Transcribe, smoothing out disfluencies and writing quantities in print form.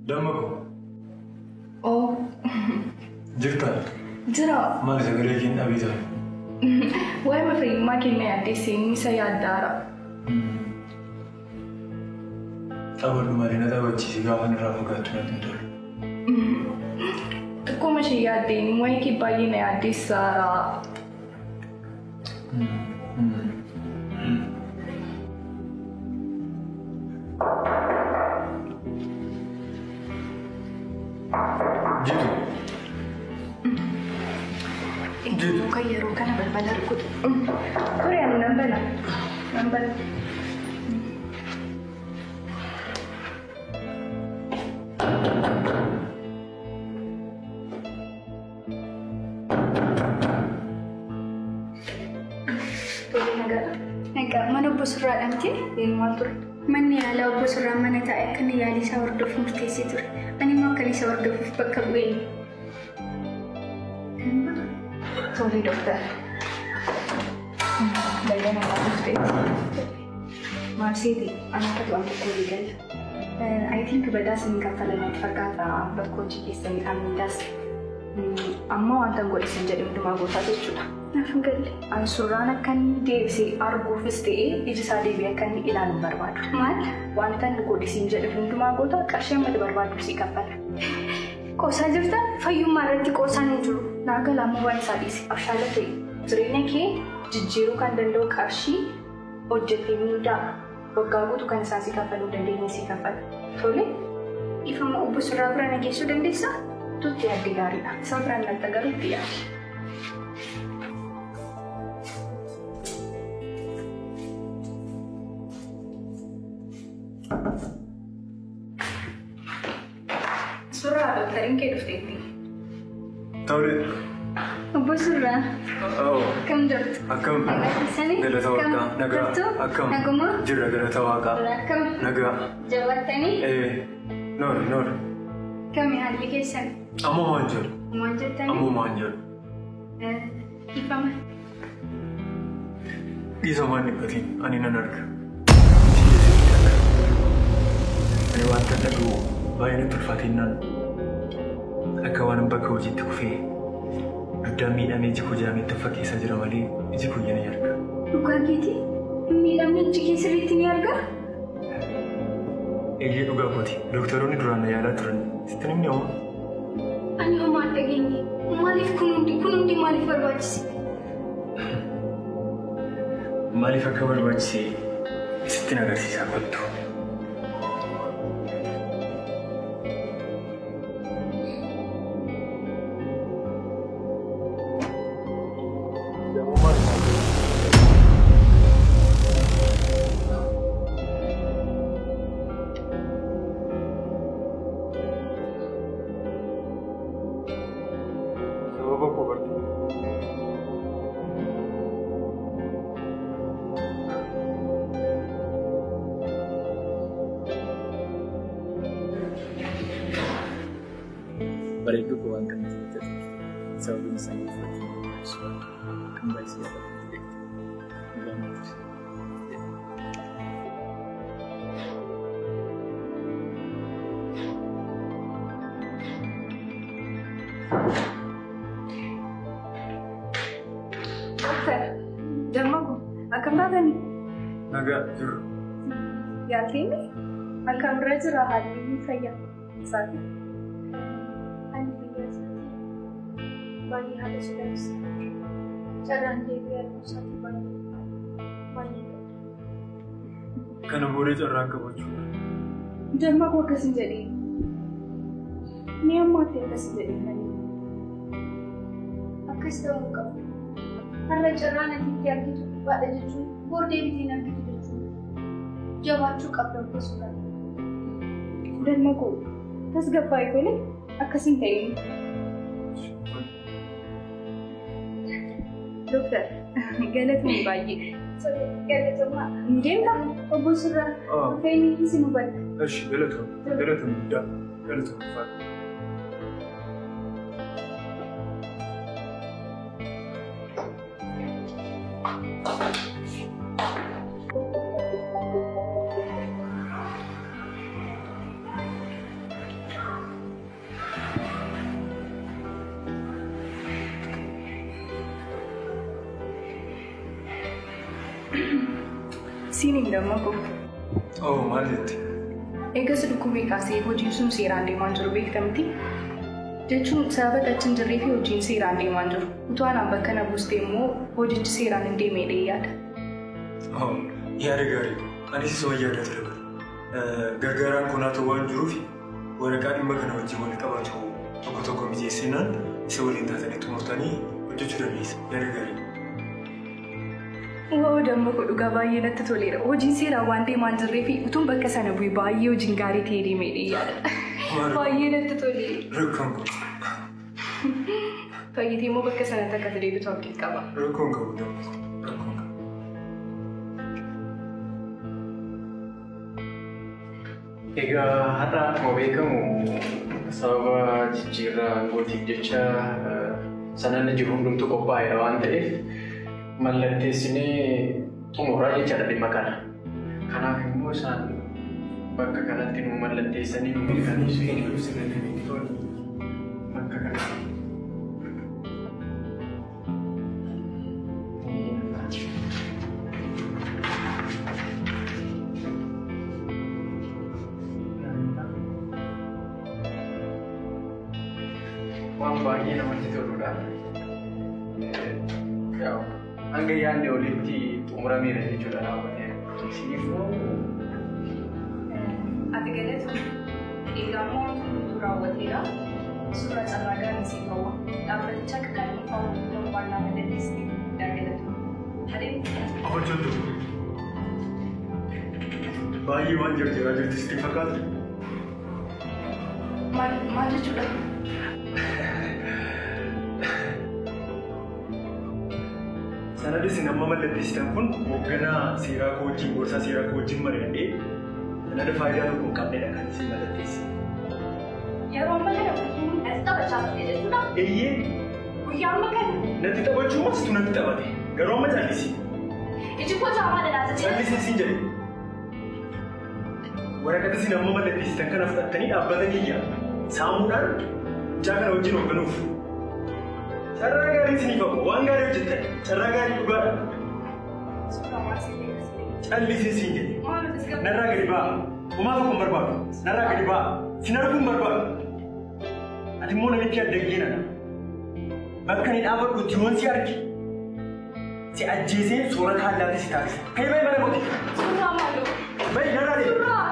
Damma koo. Oo. Jirta? Jira. Maali sagalee kee hin dhabii ta'a? Waa'ee fayyummaa keenya yaaddeessee inni isa yaaddaara. Taphadhu malee na taphachiisi gaafa irraa fagaattu natti hin tolu. Xiqqooma ishee yaaddeen waa'ee kee baay'ee na yaaddeessaara. Jitu. Jitu. Muka yeroo kana balbala rukutu. Tore ani nan bana. Nan bana. Tole nagaadha. Nagaa mana obbo Surraadha miti? Maal ture? Manni yaalaa obbo Surraan mana taa'e akka inni yaalii isaa hordofu murteessee ture. Ani immoo akkan isa hordofuuf bakka bu'een. Tole dooktar. Baay'ee nagaa dhufteetti. Maal seeti? Ani akka waan tokko walii gala. I think badaa isin kaffalan natti fakkaata bakka hojii keessanii mindaas. Amma wanta hin godhe isin jedhe hundumaa gootaa jechuudha. Naaf hin galle. Ani Surraan akka inni deebisee arguufis ta'ee iji isaa deebi'ee akka inni ilaalu hin barbaadu. Maal? Wanta inni godhe isin jedhe hundumaa goota qarshii ammatti barbaadu sii kaffala. Qoosaa jirta? Fayyummaa irratti qoosaan hin jiru. Naa gala amma waan isaa dhiise abshaala ta'e jireenya kee jijjiiruu kan danda'u qarshii hojjettee mindaa waggaa guutuu kan isaan si kaffaluu dandeenye si kaffala. Tole? Ifama obbo Surraa bira na geessuu dandeessaa? Tutti yaadde gaariidha. Isa biraan natti garuu itti yaadi. Surraa doktariin kee dhufteetti. Tole. Obbo Surraa. Oo. Akkam jirtu? Akkam? Nagaa keessanii? Galata waaqaa. Nagaa. Jirtu? Akkam? Naguma? Jirra galata waaqaa. Akkam? Nagaa. Jabattanii? Noor noor. Kami haalli keessan? Ammoo maan jedhu? Maal jettanii? Ammoo maan jedhu? Ifama. Dhiisa waan dhiphatiin ani nan arga. Ani wanta dhaga'u baay'ee natti ulfaatinaan akka waan bakka hojiitti kufee dugdaan miidhamee iji koo jaametti of fakkeessaa jira malee iji koo ni arga. Dhugaa keetii? Miidhamni iji kee sirriitti ni argaa? Eeyyee dhugaa kooti. Dooktaroonni duraan na yaalaa turan. Sitti namni homaa? Ani homaa hin dhageenye. Maaliif kun hundi maaliif barbaachise? Maaliif akka barbaachise sitti na agarsiisaa kottu. Sababa koo barte. Bareedduu koo waan kana ta'eef sababiin isaa uffachuu kan baay'ee jaalladhu beektu. Dhugaa maalti? Dooktar, damma koo akkam taatanii? Nagaa jiru. Yaalteenni? Akkamirra jira haalli fayyaa isaatii? Haalli fayyaa isaatii baay'ee haala sodaachisaa. Carraan deebi'ee arguu isaatii baay'ee baay'ee gadi. Kana booda carraan qabachuudha. Damma koo akkas hin jedhiin. Ni ammaatti akkas hin jedhiin malee. Akkas ta'uu hin qabu. Har'a carraan ati itti argitu dhiphaadha jechuun bor deebitee hin argitu jechuudha. Jabaachuu qabda obbo Surraa. Damma koo tasgabbaa'ii tole akkas hin ta'in. Dooktar galatoomi baay'ee. Galatoomaa. Ni deemtaa? Obbo Surraa dhufeenyi isin hubadha. Eshi galatoomi galatoomi guddaa galatoomi faana. Siin hin dammaqu. Oh, maal jette? Eegas dhukkubee kaasee hojiin sun seeraan deemaa jiru beekta miti? Jechuun sababa achi hin jirree fi hojiin seeraan deemaa jiru. Utuu anaan bakka na buuste immoo hojichi seeraan hin deemee yaada. Oh, yaada gaarii. Anis isuma yaada ture bara. Gargaaraan konaatu waan jiruuf waraqaa dhimma kana wajjin wal qabatu tokko tokko mijeessinaan isa waliin taatanii xumurtanii hojjechuu dandeessa. Yaada gaarii. Wow, dammaqu dhugaa baay'ee natti toleera. Hojiin seeraan waan deemaa hin jirree fi utuun bakka sana bu'e baay'ee hojiin gaarii ta'ee deemee yaada. Baay'ee natti tole. Rakkoon qabu. Fayyitee immoo bakka sanatti akka deebitu abdii qaba. Rakkoon qabu dammaqu. Rakkoon qabu. Egaa har'a akkuma beekamu sababa jijjiirraa aangootiif jecha sanadni jiru hundumtuu qophaa'eera waan ta'eef mallatteessinee xumuraa jechaadha dhimma kana. Kanaaf immoo isaan bakka kanatti nu mallatteessanii nu mirkaneessu bakka kanatti. Waan baay'ee namatti toludha. Hanga yaadne olitti xumurameera jechuudha raawwatee. Isiniif Ati galatu egaa immoo hundumtuu raawwateera. Suura carraa gaarii siif hawwa. Dhaabbaticha akka kan dhuunfaa ta'uu waan naa mallatteessiteef guddaa galatu. Adeemu. Hojjetu. Baay'ee waan jarjaraa jirti sitti fakkaata. Maal jechuudha? Sanadni isin amma mallatteessitan kun hoogganaa seeraa koo wajjin gorsaa seeraa koo wajjin mari'adhee sanada faayidaa tokko hin qabnedha kan isin mallatteesse. Yeroo amma kana natti taphachaa turte jechuudha. Eeyyee. Guyyaa amma kana. Natti taphachuu moo situ natti taphate? Garuu amma callisi. Iji koo jaamaa dhalaa jedhe. Callisi siin jedhe. Waraqata isin amma mallatteessitan kana fudhattanii dhaabbata kiyya saamuudhaan mucaa kana wajjin hoogganuuf. Carraa gaarii isiniif hafu waan gaarii hojjettan carraa gaarii dhugaadha. Callisii siin jedhe. Narraa gadi ba'a. Homaa tokko hin barbaadu. Narraa gadi ba'a. Sin arguu hin barbaadu. Ati immoo namichi addaggee nana. Bakka ani dhaabadhutti yoon si arge si ajjeesee soorata allaattii si taasisa. Ka'ii ba'i mana kooti. Suuraa maaloo? Ba'i narraa deemi. Suuraa!